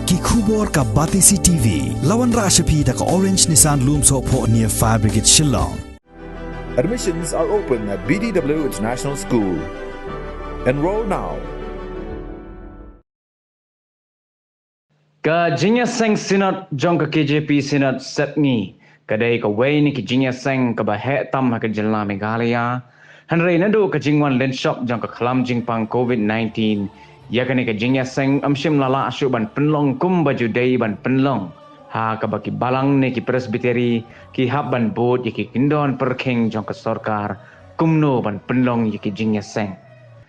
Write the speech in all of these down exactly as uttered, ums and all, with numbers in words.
Ki khubor ka Batesi T V. La wanrah sha phi da ka Orange Nissan Lumsohphoh near Fire Brigade Shillong. Admissions are open at B D W International School. Enroll now. Ka jingïaseng Synod jong ka K J P Synod Sepngi ka dei kawei na ki jingïaseng kaba heh tam ha ka jylla Meghalaya. Hynrei naduh ka jingwan lynshop jong ka khlam jingpang COVID nineteen, ïa kane ka jingïaseng ym shym la lah shuh ban pynlong kumba ju dei ban pynlong, ha kaba ki balang ne ki presbytery ki hap ban bud ïa ki kyndon pyrkhing jong ka sorkar kumno ban pynlong ïa ki jingïaseng.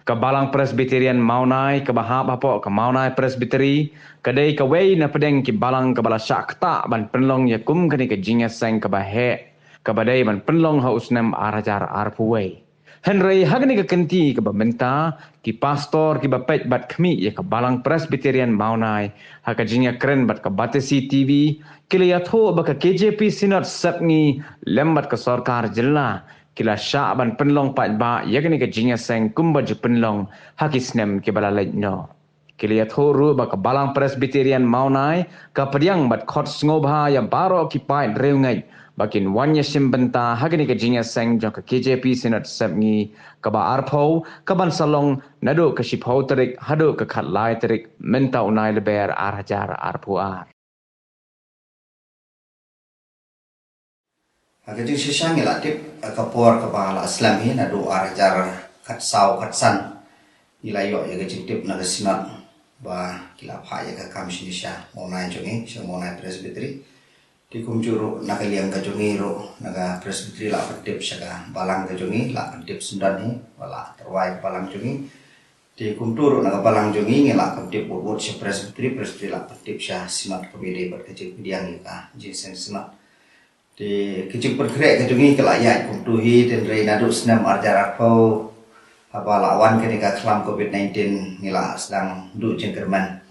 Ka Balang Presbyterian Mawnai kaba hap hapoh ka Mawnai Presbytery ka dei kawei na pdeng ki balang kaba la shah ktah ban pynlong ïa kum kane ka jingïaseng kaba heh kaba dei ban pynlong ha u snem ar hajar arphew wei. Hynrei ha kane ka kynti kaba mynta, ki pastor kiba peit bad khmih ïa ka Balang Presbyterian Mawnai ha ka jingïakren bad ka Batesi T V ki la ïathuh ba ka K J P Synod Sepngi lem bad ka sorkar jylla ki la shah ban pynlong paidbah ïa kane ka jingïaseng kumba ju pynlong ha ki snem kiba la leit noh. Ki la ïathuh ruh ba ka Balang Presbyterian Mawnai ka pdiang bad khot sngewbha ïa baroh ki paid riewngeit ba kin wan ïashim bynta ha kane ka jingïaseng jong ka K J P Synod Sepngi kaba arphew kaban sa long naduh ka shiphew tarik haduh ka khatlai tarik mynta u Nailyber ar hajar arphew ar. Ha ka jingshisha ngi la tip ka por kaba la slem hi naduh ar hajar khatsaw khatsan. Ngi la ïoh ïa ka jingtip na ka Synod ba ki la phah ïa ka kam shane sha Mawnai jong ngi, sha Mawnai Presbytery. Te kumjuh ruh na ka liang ka jong ngi ruh na ka Presbytery la pyntip sha ka balang ka jong ngi, la pyntip syndon hi ba la tyrwa ïa ka balang jong ngi. Te kumta ruh na ka balang jong ngi ngi la pyntip wut wut sha Presbytery, Presbytery la pyntip sha Synod kaba ïadei bad ka jingpdiang ïa ka jingseng Synod. Te ka jingpynkhreh ka jong ngi ka la ïaid kumta hi, hynrei naduh snem ar hajar arphew haba la wan kane ka khlam COVID nineteen ngi la sdang duh jingkyrmen.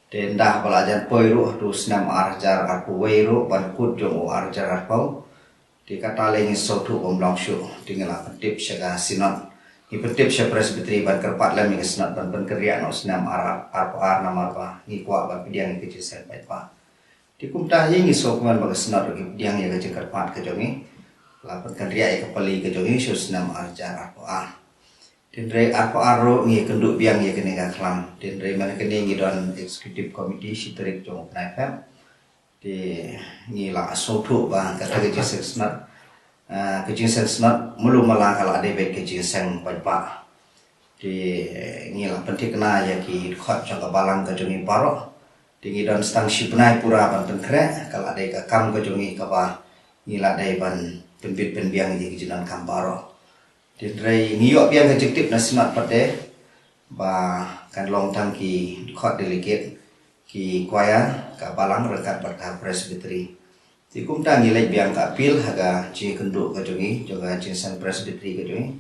Te ynda haba la jan poi ruh haduh snem ar hajar arphew wei ruh ban kut jong u ar hajar arphew, te kata lei ngi sngewthuh bym long shuh, te ngi la pyntip sha ka Synod. Ngi pyntip sha Presbytery ban kyrpad lem ïa ka Synod ban pynkynriah noh snem ar arphew ar namar ba ngi kwah ban pdiang ïa ka jingseng paidbah. Te kumta hi ngi sngewkmen ba ka Synod ruh ki pdiang ïa ka jingkyrpad ka jong ngi, la pynkynriah ïa ka pali ka jong ngi sha u snem ar hajar arphew ar. Hynrei arphew ar ruh ngi kynduh biang ïa kane ka khlam. Hynrei mynne kane ngi don Executive Committee shi tarik jong u bnai Feb. Te ngi la sngewthuh ba kata ka jingseng Synod, ah, ka jingseng Synod mulu mala ka la dei beit ka jingseng paidbah. Te ngi la pynthikna ïa ki dkhot jong ka balang ka jong ngi baroh. Te ngi don tang shi bnai pura ban pynkhreh, ka la dei ka kam ka jong ngi kaba ngi la dei ban pynbit pynbiang ïa ki jingdonkam baroh. Hynrei ngi ïoh biang ka jingtip na Synod pat de ba kan long tang ki dkhot delegate, ki choir, ka balang ryngkat bad ka Presbytery. Te kumta ngi leit biang ka appeal ha ka jingkynduh ka jong ngi jong ka jingseng Presbytery ka jong ngi,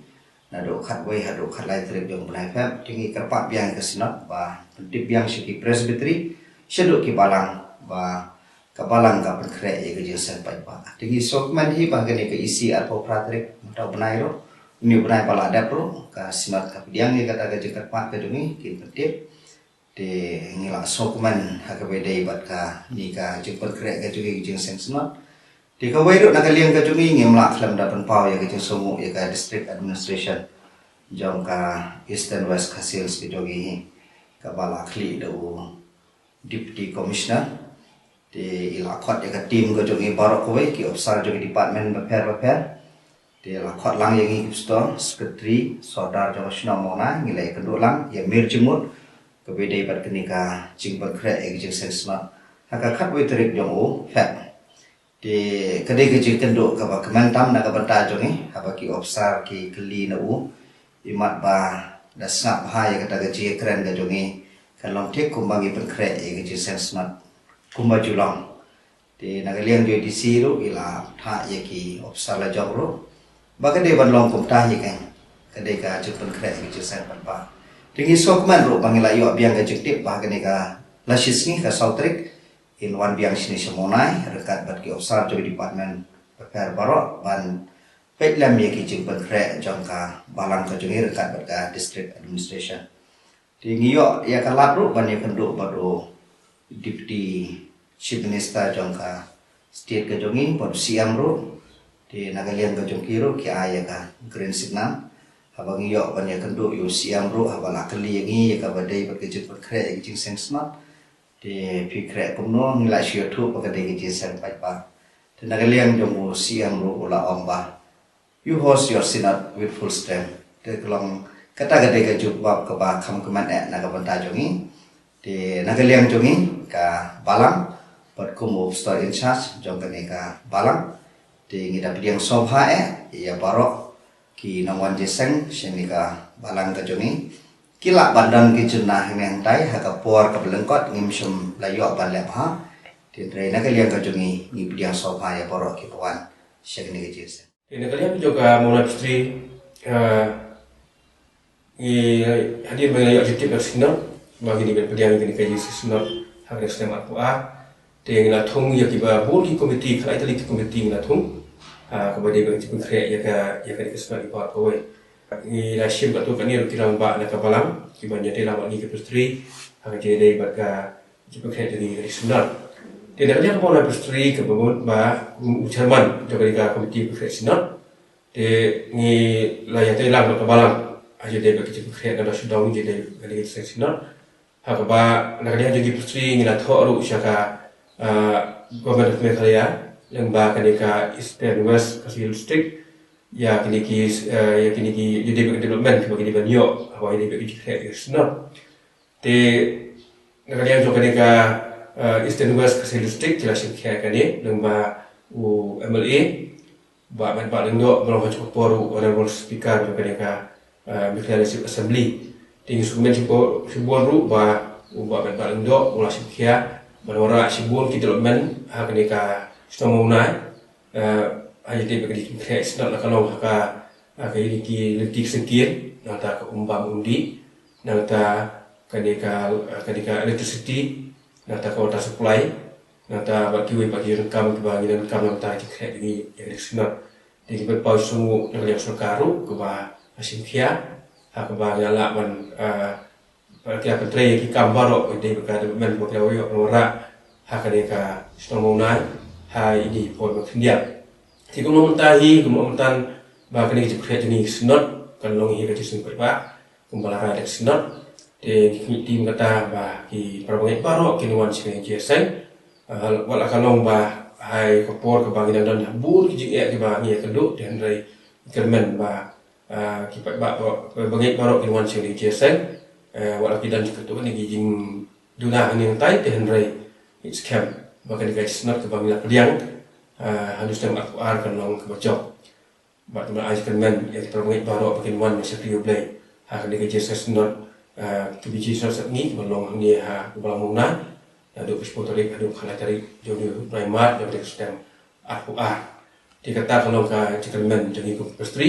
naduh khatwei haduh khatlai tarik jong u bnai Feb. Te ngi kyrpad biang ïa ka Synod ba pyntip biang sha ki Presbytery, shaduh ki balang ba ka balang ka pynkhreh ïa ka jingseng paidbah. Te ngi sngewkmen hi ba ha kane ka E C arphew phra tarik mynta u bnai ruh, une u bnai ba la dep ruh ka Synod ka pdiang ïa kata ka jingkyrpad ka jong ngi, kin pyntip. Te ngi la sngewkmen ha kaba ïadei bad kane ka jingpynkhreh ka jong ngi ka jingseng Synod. Te kawei ruh na ka liang ka jong ngi ngim lah khlem da pynpaw ïa ka jingsngewnguh ïa ka District Administration jong ka Eastern West Khasi Hills ka jong ngi hi, kaba la khlieh da u Deputy Commissioner. Te i la khot ïa ka team ka jong ngi baroh kawei, ki ophisar jong ki department bapher bapher. Te la khot lang ïa ngi ki pastor, secretary, sordar jong ka shnong Mawnai, ngi la ïakynduh lang ïa mir jingmut kaba ïadei bad kane ka jingpynkhreh ïa ka jingseng Synod ha ka khatwei tarik jong u Feb. Te ka dei ka jingkynduh kaba kmen tam na ka bynta jong ngi, haba ki ophisar ki kylli na u, imat ba da sngap bha ïa kata ka jingkren ka jong ngi, kan long thik kumba ngi pynkhreh ïa ka jingseng Synod kumba ju long. Te na ka liang jong i D C ruh i la thah ïa ki ophisar lajong ruh ba ka dei ban long kumta hi, kan ka dei ka jingpynkhreh ïa ka jingseng paidbah. Te ngi sngewkmen ruh ba ngi la ïoh biang ka jingtip ba kane ka la shisngi ka saw tarik in wan biang shane sha Mawnai ryngkat bad ki ophisar jong ki department bapher baroh ban peit lem ïa ki jingpynkhreh jong ka balang ka jong ngi ryngkat bad ka District Administration. Te ngi ïoh ïa ka lad ruh ban ïakynduh bad u Deputy Chief Minister jong ka state ka jong ngi, bad C M ruh. Te na ka liang ka jong ki ruh ki ai ïa ka green signal. Haba ngi ïoh ban ïakynduh ïa u C M ruh, haba la kylli ïa ngi ïa kaba dei bad ka jingpynkhreh ïa ka jingseng shnat. Te phi khreh kumno, ngi la shu ïathuh ba ka dei ka jingseng paidbah. Te na ka liang jong u C M ruh u la ong ba, "You host your synod with full strength." Te ka long kata ka dei ka jubab kaba kham kmen eh na ka bynta jong ngi. Te na ka liang jong ngi ka balang, bad kum u pastor in charge jong kane ka balang, te ngi da pdiang sngewbha eh ïa baroh ki nongwan jingïaseng sha kane ka balang ka jong ngi. Ki lah ban don ki jingna hangtai ha ka por kaba lyngkot ngim shym la ïoh ban leh bha. Te hynrei na ka liang ka jong ngi ngi pdiang sngewbha ïa baroh kiba wan sha kane ka jingïaseng. Te na ka liang jong ka Mawlai Pastor, ah, ngi hadien ba ngi la ïoh jingtip na ka synod ba ngi dei ban pdiang ïa kane ka jingïaseng synod ha kane ka snem arphew ar. Te ngi la thung ïa kiba bun ki komiti, khatlai tylli ki komiti ngi la thung, ah, kaba dei ban pynkhreh ïa ka, ïa kane ka synod ïa baroh kawei. Ngi la shim katto katne ruh ki rangbah na ka balang kiban ïatreilang bad ngi ki pastor ha ka jingïadei bad ka jingpynkhreh jong ngi ïa kane ka synod. Te na ka liang ka Mawlai Pastor kaba bun ba u chairman jong kane ka komiti pynkhreh synod. Te ngi la ïatreilang bad ka balang ha jingïadei bad ka jingpynkhreh, naba shadong jingïadei bad kane ka synod. Ha kaba na ka liang jong ki pastor ngi la thoh ruh sha ka, ah, Government of Meghalaya lyngba kane ka Eastern West Khasi Hills District ïa kine ki, eh, ïa kine ki, ïa kine ki development kiba ki dei ban ïoh haba ïadei bad ka jingpynkhreh ïa ka synod. Te na ka liang jong kane ka, eh, Eastern West Khasi Hills District ki la shim khia ïa kane lyngba u M L A Bah Metbah Lyngdoh, ba long ha ka por u Honorable Speaker jong kane ka, eh, Meghalaya Legislative Assembly. Te ngi sngewkmen shibun, shibun ruh ba u Bah Metbah Lyngdoh u la shim khia ban wanrah shibun ki development ha kane ka shnong Mawlai. Eh, ha ïa kane ka jingpynkhreh synod la ka long ha ka, ha kine ki lynti ki syngkien, nangta ka um bam um dih, nangta kane ka, kane ka electricity, nangta ka water supply, nangta bad kiwei pat ki jingdonkam kiba ngi donkam na ka bynta ka jingpynkhreh jong ngi ïa kane ka synod. Te ngi pynpaw sngewbha na ka liang sorkar ruh kaba la shim khia ha kaba ngi lah ban, ah, ba ki la pyntrei ïa ki kam baroh, ïa ka development ba ki la ïoh wanrah ha kane ka shnong Mawlai ha ine i por ba khyndiat. Te kumno mynta hi, kumno mynta ba kane ka jingpynkhreh jong ngi ka synod kan long hi ka jingseng paidbah kumba la rai da ka synod. Te ngi khmih tim kata ba ki para bangeit baroh kin wan sha kane ka jingïaseng. Ah, wat la ka long ba ha ka por kaba ngi dang don ha bun ki jingeh kiba ngi ïakynduh, te hynrei ngi kyrmen ba ah, ki paidbah ba, ba, bangeit baroh kin wan sha kane ka jingïaseng. Eh, wat la ki don katto katne ki jingduna hangne hangtai, te hynrei ngi skhem ba kane ka jingsynod kaba ngi la pdiang, ah, ha u snem arphew ar kan long kaba jop. Bad ngi ai jingkyrmen ïa ki para bangeit baroh ba kin wan ban shakri U Blei ha kane ka jingïaseng synod, ah, ki biji synod sepngi kiba long hangne ha Balang Mawlai, naduh ka shiphew tarik haduh ka khatlai tarik jong u bnai March jong kane ka snem arphew ar. Te kata ka long ka jingkyrmen jong ngi kum ki pastor.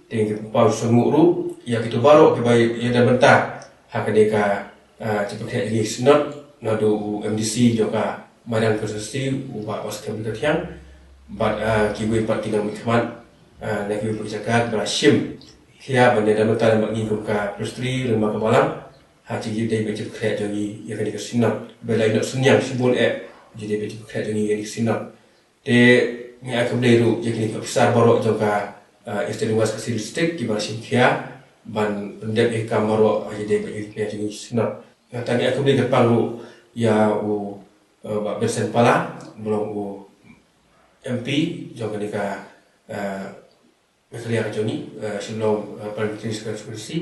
Te ngi pynpaw sngewbha ruh ïa kito baroh kiba ïadon bynta ha kane ka, ah, jingpynkhreh jong ngi ka synod, naduh u M D C jong ka Mairang Constituency, u Bah Waskhem Rithiang, bad, ah, kiwei pat ki nongmihkhmat, ah, na kiwei pat ki jaka kiba la shim khia ban ïadon bynta bad ngi kum ki pastor lyngba ka balang ha ka jingïadei bad jingpynkhreh jong ngi ïa kane ka synod. Ba la ïoh synñiang shibun eh jingïadei bad jingpynkhreh jong ngi ïa kane ka synod. Te ngi ai khublei ruh ïa kine ki officer baroh jong ka, ah, Eastern West Khasi Hills District kiba la shim khia ban pyndep ïa ki kam baroh ha ka jingïadei bad jingpynkhreh jong ngi ka synod. Nangta ngi ai khublei kyrpang ruh ïa u, eh, Bah Benson Pala, ba long u M P jong kane ka, eh, Meghalaya ka jong ngi, eh, Shillong, eh, Parliamentary Constituency,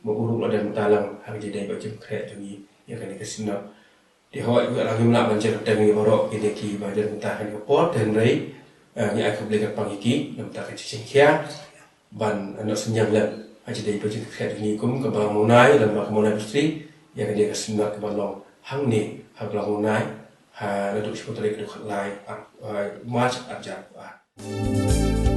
ba u ruh u la don bynta lang ha ka jingïadei bad jingpynkhreh jong ngi ïa kane ka synod. Te hooid, wat la ngim lah ban jer kyrteng ïa baroh kine kiba don bynta ha kane ka por, te hynrei, eh, ngi ai khublei kyrpang ïa ki na ka bynta ka jingshim khia ban ïoh synñiang lem ha ka jingïadei bad jingpynkhreh jong ngi kum ka Balang Mawlai, lem bad ka Mawlai Pastor ïa kane ka synod kaba long hangne ha Balang Mawlai, ha naduh shiphew tarik haduh khatlai, ah, ah, March arhajar arphew ar.